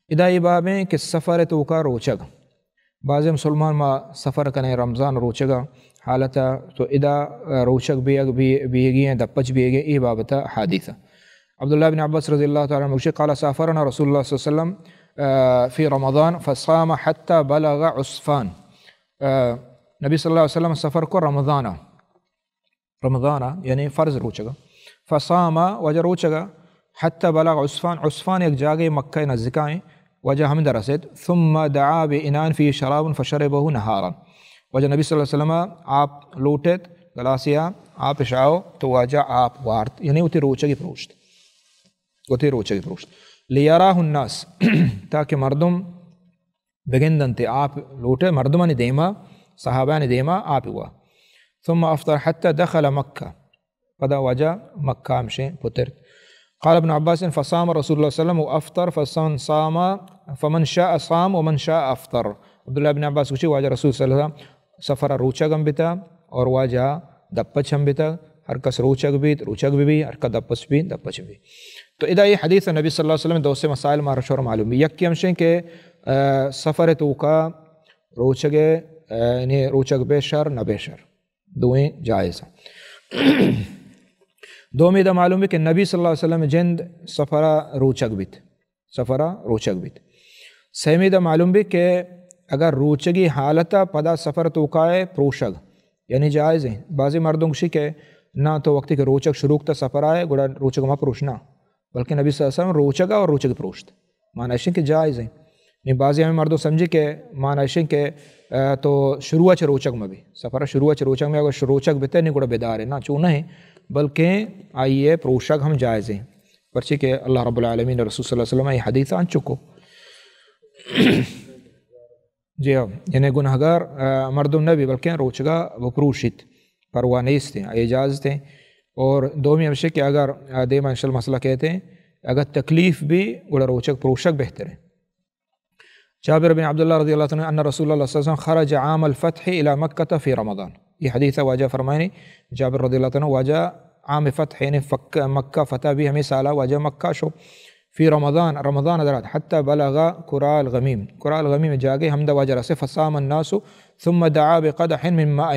ادا اے باب ایں کہ سفر ءِ توکا روچگ۔ بعض مسلمان ما سفر کنیں رمضان روچگا حالتا، تو ادا روچگ بیگ، بی-، بیگی ایں، دپچ بیگی ایں، اے بابتا حدیث۔ عبداللہ بن عباس رضی اللہ تعالی عنہ گوشی، قال سافرنا رسول اللہ صلی اللہ علیہ وسلم، آ، فی رمضان فصام حتی بلغ عصفان۔ آ، نبی صلی اللہ علیہ وسلم سفر کو رمضانا، رمضانا، یعنی فرض روچگا۔ فصام، واجہ روچگا، حتی بلغ عصفان، عصفان یک جاگے مکہ نزدیکائیں، واجہ ہمدا رسید۔ ثم دعا بإناء فيه شراب فشربه نهارا۔ واجہ نبی صلی اللہ علیہ وسلم آپ لوٹت، گلاسیا آپ اشاؤ، تو واجہ آپ وارت، یعنی وتی روچگی پروشت۔ وتی روچگی پروشت۔ لیراه الناس، تاکہ مردم بگندنت، آپ لوٹے مردمانی دیما، صحابانی دیما آپ وا۔ ثم افطر حتى دخل مکہ، پدا واجہ مکہ ہمشیں پترت۔ قال ابن عباس فصام رسول اللہ صلی اللہ علیہ وسلم وافطر فمن صام، فمن شاء صام ومن شاء افطر۔ عبداللہ ابن عباس گوشی، واجہ رسول صلی اللہ علیہ وسلم سفر روچگ ہم بتا اور واجہ دپچ ہم بتا، ہر کس روچگ بیت، روچگ بی بی، ہر کس دپچ بیت، دپچ بی۔ تو ادا اے حدیث نبی صلی اللہ علیہ وسلم دو سے مسائل مارا شور معلوم بی۔ یکی ہمشیں کہ، آ، سفر توکا روچگ، آ، یعنی روچگ بے شر نہ بے شر، دوئیں جائز ہیں۔ دومی دا معلوم بی کہ نبی صلی اللہ علیہ وسلم جند سفر روچگ بیت۔ سفر ءَ روچگ بیت۔ سیمی دا معلوم بی کہ اگر روچگی حالت ءَ پدا سفر توکا ءَ پروشگ، یعنی جائز ایں۔ بعضی مردم گوشی کہ نہ، تو وقتی کہ روچگ شروع کتا سفر ءَ، گڑا روچگ مہ پروش، نہ، بلکہ نبی صلی اللہ علیہ وسلم روچگ ءَ اور روچگ پروشت۔ معنی اشیں کہ جائز ایں۔ نی بعضی ہمیں مردم سمجھی کہ معنی اشیں کہ، آ، تو شروع ءَ چہ روچگ مہ بی۔ سفر ءَ شروع ءَ چہ روچگ مہ بی، اگر روچگ بیتے نی گڑا بدارے، نہ، چو نہ ایں، بلکہ آئی ءِ پروشگ ہم جائز ایں۔ پرچے کہ اللہ رب العالمین ءِ رسول صلی اللہ علیہ وسلم ءَ اے حدیث انچو کو۔ جی ہاں، یعنی گناہگار، آ، مردم نہ بی، بلکہ روچگا بپروشیت، پرواہ نیست ایں، اجازت ایں۔ اور دومی ہمشی کہ اگر، آ، دیما انشاءاللہ مسئلہ کئیت، اگر تکلیف بی، گڑا روچگ پروشگ بہتر ایں۔ جابر بن عبداللہ رضی اللہ تعالی عنہ، ان رسول اللہ صلی اللہ علیہ وسلم خرج عام الفتح الی مکہ فی رمضان۔ اے حدیث ءَ واجہ فرمائنی، جابر رضی اللہ تعالی عنہ، واجہ عام فتح، یعنی فک-، مکہ فتح بی، ہمیں سالہ واجہ مکہ شو، فی رمضان، رمضان درات، حتی بلغ قرا الغمیم، قرا الغمیم جاگے ہمدا واجہ رسے، فصام الناس ثم دعا بقدح من ماء،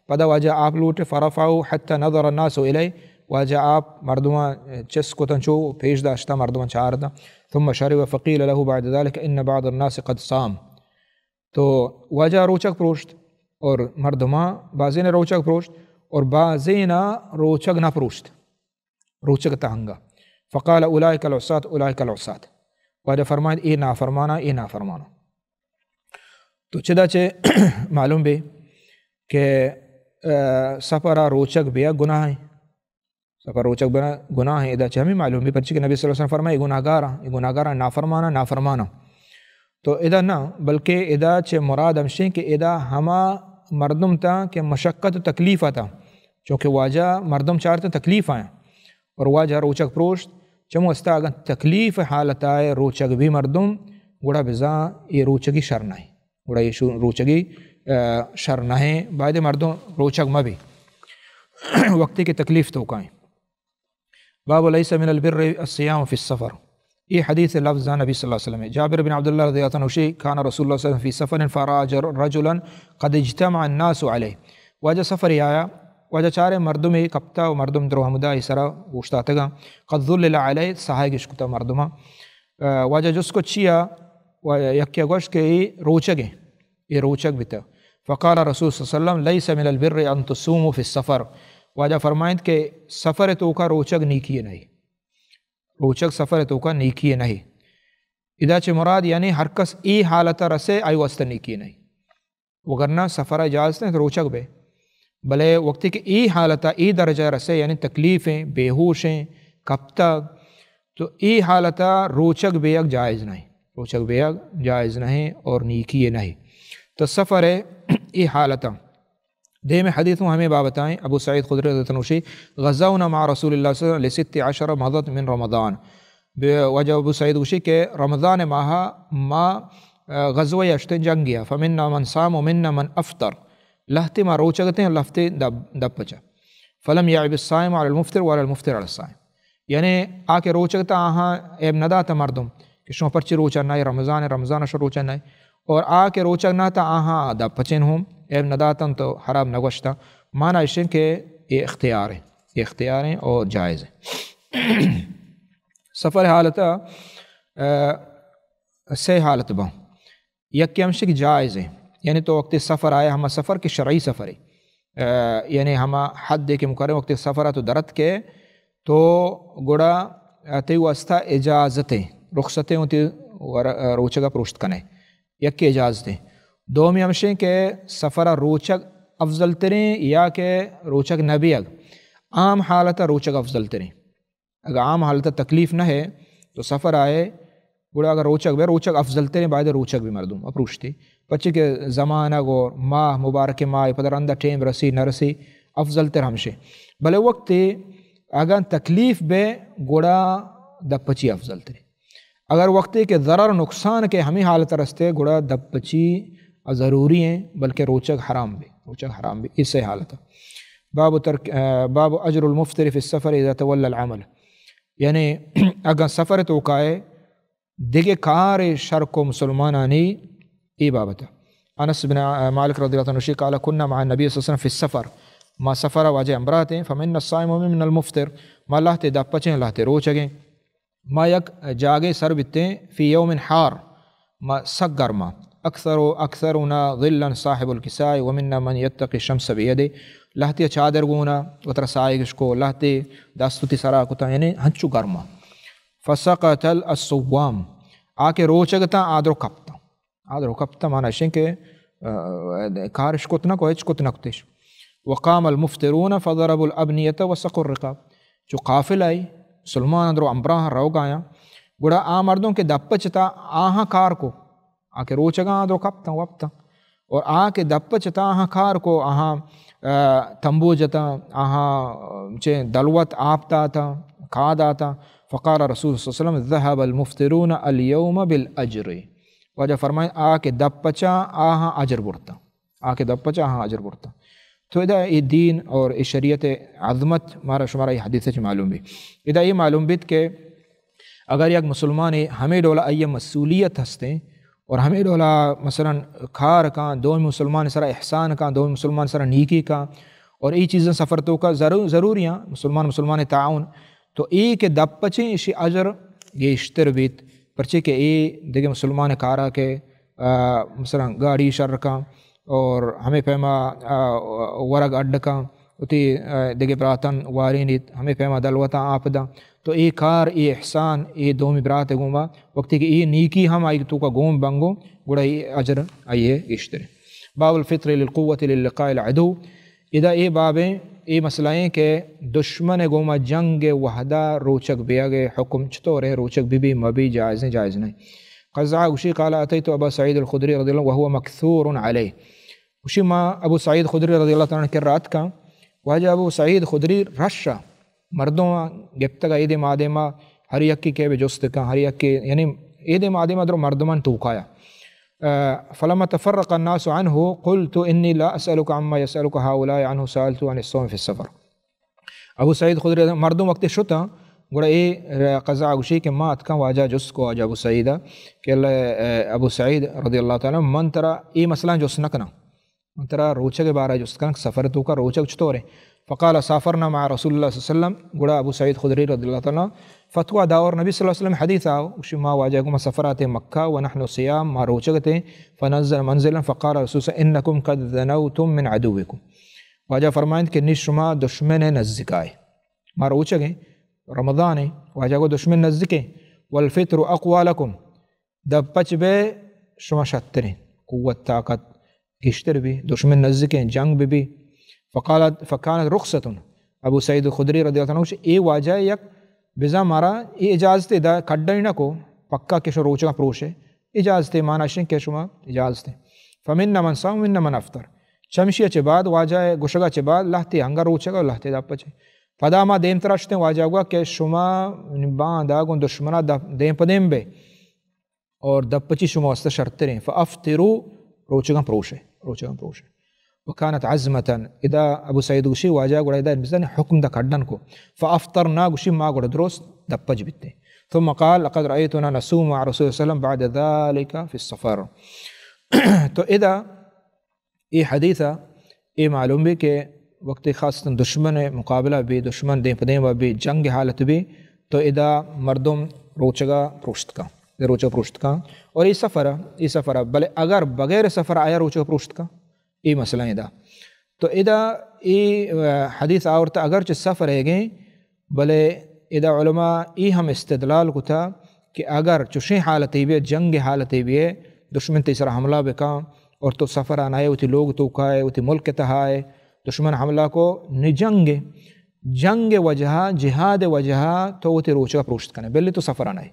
پدا واجہ آپ لوٹے، فرفعه حتی نظر الناس الیہ، واجہ آپ مردماں چست کتن، چو پیش داشتا، مردماں چارتا۔ ثم شرب فقیل له بعد ذلك ان بعض الناس قد صام۔ تو واجہ روچگ پروشت اور مردماں بازین روچگ پروشت اور بازین روچگ نہ پروشت، روچگ تہنگا۔ فقال اولئک العصاة، اولئک العصاة۔ واجہ فرمائیت، اے نافرمانا، اے نافرمانا۔ تو چدا چہ معلوم بی کہ، آ، سفر ءَ روچگ بیا گناہ ایں۔ سفر روچگ بنا گناہ ایں، ادا چہ ہمیں معلوم بی، پرچے کہ نبی صلی اللہ علیہ وسلم فرمائے، اے گناہگار ایں، اے گناہگار ایں، نافرمان ایں، نافرمان ایں۔ تو ادا نہ، بلکہ ادا چہ مراد ہمشیں کہ ادا ہما مردم تا کہ مشقت و تکلیف تا، چونکہ واجہ مردم چارتے تکلیف آیاں اور واجہ روچگ پروشت، چمو استا اگاں تکلیف حالت آئے روچگ بی مردم، گڑا بزاں اے روچگی شر نہ ایں۔ گڑا اے شو-، روچگی، آ، شر نہ ایں، باید مردم روچگ مہ بی۔ وقتی کہ تکلیف توکا ایں۔ باب لیس من البر الصیام فی السفر۔ اے حدیث لفظ نبی صلی اللہ علیہ وسلم۔ جابر بن عبداللہ رضی اللہ عنہ گوشی، کان رسول اللہ صلی اللہ علیہ وسلم فی سفر فرأى رجلا قد اجتمع الناس علیہ۔ واجہ سفر آیا، واجہ چارے مردمے کپتا و مردم درو ہمدا ای سرا اوشتاتگا، قد ظلل علیہ، سہایگ اش کتا مردماں۔ آ، واجہ جست کو چیا؟ و یکے گوشت کہ اے روچگ ایں، اے روچگ بیتا۔ فقال رسول صلی اللہ علیہ وسلم، لیس من البر ان تصوموا فی السفر۔ واجہ فرمائنت کہ سفر توکا روچگ نیکی نہیں۔ روچگ سفر توکا نیکی نہیں۔ ادا چہ مراد یعنی ہر کس اے حالت رسے، آئی واسطہ نیکی نہیں۔ وگرنہ سفر اجازت ایں روچگ بے، بلے وقتی کہ اے حالت ءَ اے درجہ رسے، یعنی تکلیف ایں، بے ہوش ایں، کپتگ، تو اے حالت ءَ روچگ بیگ جائز نہ ایں۔ روچگ بیگ جائز نہ ایں اور نیکی نہ ایں۔ تو سفر ءِ اے حالت ءَ۔ دیم حدیث ہوں ہمیں بابت ایں۔ ابو سعید خدری رضی اللہ عنہ گوشی، غزونا مع رسول اللہ صلی اللہ علیہ وسلم لست عشر مضت من رمضان۔ بہ واجہ ابو سعید گوشی کہ رمضان ماہ ما، آ، غزوہ اشتیں، جنگے ءَ، فمنا من صام ومنا من افطر، لہتے ما روچگ اتیں، لہتے دپ، دپ پچا۔ فلم یعب الصائم علی المفطر ولا المفطر علی الصائم۔ یعنی آ کہ روچگ اتاں آہاں عیب نہ داتا مردم، کہ شما پرچی روچگ نہ ئے، رمضان، رمضان شما روچگ نہ ئے۔ اور آ کہ روچگ نہ اتاں، آہاں دپ پچیں ہوں، ایب نہ داتاں تو حرام نہ گوشتاں۔ مانا اشیں کہ اے اختیار ایں، اے اختیار ایں اور جائز ایں۔ سفر حالت، آ، سے حالت باں۔ یکے ہمشی کہ جائز ایں، یعنی تو وقتی سفر آئے، ہما سفر کہ شرعی سفر ایں، آ، یعنی ہما حد کہ مقرر وقتی سفر تو درت کے تو گڑا تئی واسطہ اجازت ایں، رخصت ایں، وتی ور-، روچگا پروشت کنے، یکے اجازت ایں۔ دومی ہمشیں کہ سفر روچگ افضل تریں یا کہ روچگ نہ بیگ، عام حالت روچگ افضل تریں۔ اگہ عام حالت تکلیف نہ ئے تو سفر آئے، گڑا اگر روچگ بے، روچگ افضل تریں، باید روچگ بی مردم اپروشتی۔ پچے کہ زمانگ اور ماہ مبارک ماہ پدا رندا ٹیم رسی نہ رسی، افضل تر ہمشیں۔ بلے وقتی اگاں تکلیف بے، گڑا دپ پچی افضل تریں۔ اگر وقتی کہ ضرر نقصان کہ ہمیں حالت رستے، گڑا دپ پچی ضروری ایں، بلکہ روچگ حرام بی، روچگ حرام بی، اسے حالت۔ باب ترک، آ، باب اجر المفطر فی السفر اذا تولی العمل، یعنی اگاں سفر توکائے دگہ کار شر کو مسلمانانی، اے بابت۔ انس بن مالک رضی اللہ عنہ شی قال: كنا مع النبي صلى الله عليه وسلم في السفر، ما سفر واجہ ہمراہ اتیں، فمنا الصائم ومنا المفطر، ما لہتے دپ پچیں، لہتے روچگیں۔ ما یک جاگے سر بیتیں، في يوم حار، ما سک گرما، اکثر، اکثرنا ظلا صاحب الكساء ومنا من يتقي الشمس بيده، لہتے چادر گونا وترا سائگش کو، لہتے دست وتی سرا کتا، یعنی ہنچو گرما۔ فسقط الصوام، آ کہ روچگ اتاں آ درو کپتاں۔ آ درو کپتاں مانا اشیں کہ، آ، کارش کت نہ کو، ہچ کت نہ کتش۔ وقام المفطرون فضربوا الأبنية وسقوا الرقاب۔ چو قافلہ ای مسلمان درو امبراہ روگ آیاں، گڑا آ مردم کہ دپ پچ اتاں آہاں کار کو، آ کہ روچگاں درو کپتاں وپتاں۔ اور آ کہ دپ پچ اتاں آہاں کار کو، آہاں، آ، تمبو جتاں، آہاں، آ، چہ دلوت آپ داتاں، کھاد آتاں۔ فقال رسول صلی اللہ علیہ وسلم: ذهب المفطرون اليوم بالأجر۔ واجہ فرمائیں، آ کہ دپ پچاں آہاں اجر برتاں۔ آ کہ دپ پچاں آہاں اجر برتاں۔ تو ادا اے دین اور اے شریعت عظمت مارا شمارا اے حدیث چ معلوم بی۔ ادا اے معلوم بیت کہ اگر یک مسلمانے ہمے ڈولا آئی مسئولیت ہستیں اور ہمے ڈولا مثلاً کار کاں، دومی مسلمان سرا احسان کاں، دومی مسلمان سرا نیکی کاں، اور اے چیزاں سفر توکا ضرور، ضروری آں، مسلمان مسلمان تعاون، تو اے کہ دپ پچیں اشی اجر گیشتر بیت، پرچے کہ اے دگہ مسلمان کارا کہ، آ، مثلاً گاڑی شر کاں اور ہمے پیما، آ، ورگ اڈ کاں، وتی، آ، دگہ براتاں وارینیت، ہمے پیما دلوتاں آپ داں۔ تو اے کار، اے احسان، اے دومی برات گوما، وقتی کہ اے نیکی ہم آئی توکا گون بنگو، گڑا اے اجر آئی گیشتر۔ باب الفطر للقوة للقاء العدو۔ ادا اے بابیں، اے مسئلہ ایں کہ دشمن گوما جنگ وہدا روچگ بیگ حکم چطور ایں، روچگ بی بی مبی، جائز ایں، جائز نہ ایں۔ قزعہ گوشی، قال اتیت ابا سعید الخدری رضی اللہ عنہ وهو مكثور عليه۔ گوشی، ما ابو سعید خدری رضی اللہ تعالی عنہ کرا اتکاں۔ واجہ ابو سعید خدری رشا مردم گپتگا، ایدے مادیما ہر یکی کہ بہ جست کن، ہر یکی، یعنی ایدے مادیما درو مردمان توکایا۔ آ، فلما تفرق الناس عنه قلت إني لا أسألك عما يسألك هؤلاء عنه، سألت عن الصوم في السفر۔ ابو سعید خدری مردم وقتی شتاں، گڑا اے قزعہ گوشی کہ ما اتکاں واجہ جست کو، واجہ ابو سعید، کہ اللہ، ابو سعید رضی اللہ تعالی عنہ، من ترا اے مسئلہ جست نہ کناں، من ترا روچگ بارہ جست کناں کہ سفر توکا روچگ چطور ایں؟ فقال سافرنا مع رسول الله صلى الله عليه وسلم، گڑا ابو سعید خدری رضی اللہ تعالی عنہ فتویٰ دا اور نبی صلی اللہ علیہ وسلم حدیث آو، گوشی ما واجہ گوما سفر آتے مکہ ونحن صيام، ما روچگ اتیں، فنزل منزلا فقال رسول صلی اللہ علیہ وسلم: إنكم قد دنوتم من عدوكم۔ واجہ فرمائنت کہ نی شما دشمن نزدیکائے، ما روچگیں، رمضان ایں، واجہ گو دشمن نزدیکیں، والفطر أقوى لكم، دپ پچ بے شما شتریں، قوت طاقت گیشتر بی، دشمن نزدیکیں، جنگ بی بی۔ فقالت، فكانت رخصة۔ ابو سعید خدری رضی اللہ عنہ گوشی، اے واجہ یک بزاں مارا اے اجازت دا کڈنی نہ کو، پکا کہ شو روچگا پروشے، اجازت، مانا اشیں کہ شما اجازت۔ فمنا من صام ومنا من افطر۔ چمشی چہ بعد واجہ گوشگا چہ بعد لہتے ہنگا روچگا و لہتے دپ پچے۔ پدا ما دیم ترا شتیں، واجہ گوا کہ شما باندا گوں دشمنا دپ، دیم پہ دیم بے اور دپ پچی شما واسطہ شرتریں۔ فافطروا، روچگاں پروشے، روچگاں پروشے۔ وكانت عزمة، ادا ابو سعید گوشی واجہ گڑا ادا بزن حکم دا کڈن کو۔ فافطرنا، گوشی ما گڑا درست دپ پچ بیتیں۔ ثم قال: لقد رأيتنا نصوم مع رسول الله صلى الله عليه وسلم بعد ذلك في السفر. تو ادا اے حدیث ءَ اے معلوم بی کہ وقتی خاصتاً دشمن ءِ مقابلہ بی، دشمن دیم پہ دیم بی، جنگ حالت بی، تو ادا مردم روچگا پروشت کن، روچگا پروشت کن۔ اور اے سفر ءَ، اے سفر ءَ، بلے اگر بغیر سفر آیا روچگا پروشت کن، اے مسئلہ ادا۔ تو ادا اے، آ، حدیث آورتا اگرچہ سفر ءِ گیں، بلے ادا علماء اے ہم استدلال کتا کہ اگر چوشیں حالتے بی، جنگ حالتے بی، دشمن تئی سرا حملہ بکن اور تو سفر ءَ نہ ئے، وتی لوگ توکا ئے، وتی ملک تہا ئے، دشمن حملہ کو، نی جنگ، جنگ وجہ، جہاد وجہ تو وتی روچگا پروشت کنے، بلے تو سفر ءَ نہ ئے۔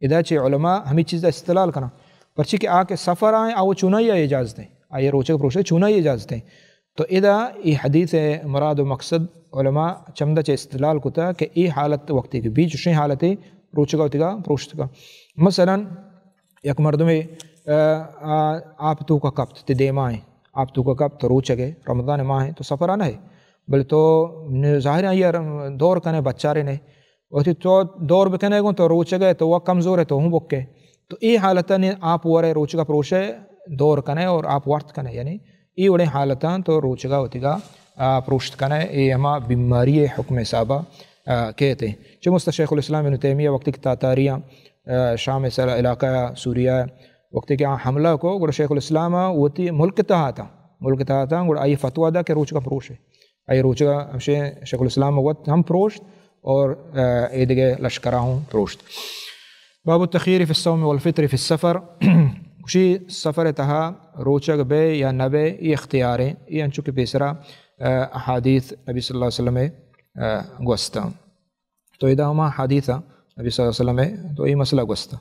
ادا چہ علماء ہمے چیز ءَ استدلال کناں، پرچی کہ آ کہ سفر آئیں، آ وہ چونائی ءَ اجازت ایں، آئی روچگ پروشگ چونائی اجازت ایں۔ تو ادا اے حدیث ءِ مراد و مقصد علماء چمدا چہ استدلال کتا کہ اے حالت وقتی کہ بی، چوشیں حالتے روچگا وتیگا پروشت کن۔ مثلاً یک مردمے، آ، آ، آپ توکا کپت، تئی دیما ایں، آپ توکا کپت، تو روچگ ئے، رمضان ماہ ایں، تو سفر ءَ نہ ئے، بلے تو ظاہر ایں آئی ءَ دور کنے، بچارے نہ ئے۔ وقتی تو دور بکنے گوں، تو روچگ ئے، تو وا کمزور ئے، تو ہوں بکے۔ تو اے حالت ءَ نی آپ ورے روچگا پروشے، دور کنے اور آپ ورت کنے، یعنی اے وڑیں حالتاں تو روچگا وتیگا، آ، پروشت کنے، اے ہما بیماری ءِ حکم حسابا، آ، کیت۔ چہ مست شیخ الاسلام ابن تیمیہ وقتی کہ تاتاریاں، آ، شام ءِ سرا علاقہ سوریہ، وقتی کہ آ حملہ کو، گڑا شیخ الاسلام ءَ وتی ملک تہا اتاں، ملک تہا اتاں، گڑا آئی فتویٰ دا کہ روچگا پروشے۔ آئی روچگا ہمشے شیخ الاسلام وت ہم پروشت اور، آ، اے دگہ لشکرا ہوں پروشت۔ باب التخییر فی الصوم والفطر فی السفر۔ گوشی سفر تہا روچگ بے یا نہ بے، اے اختیار ایں، اے انچو کہ پیسرا، آ، احادیث نبی صلی اللہ علیہ وسلم ءِ، آ، گوستاں۔ تو ادا ہما حدیث نبی صلی اللہ علیہ وسلم ءِ تو اے مسئلہ گوستاں۔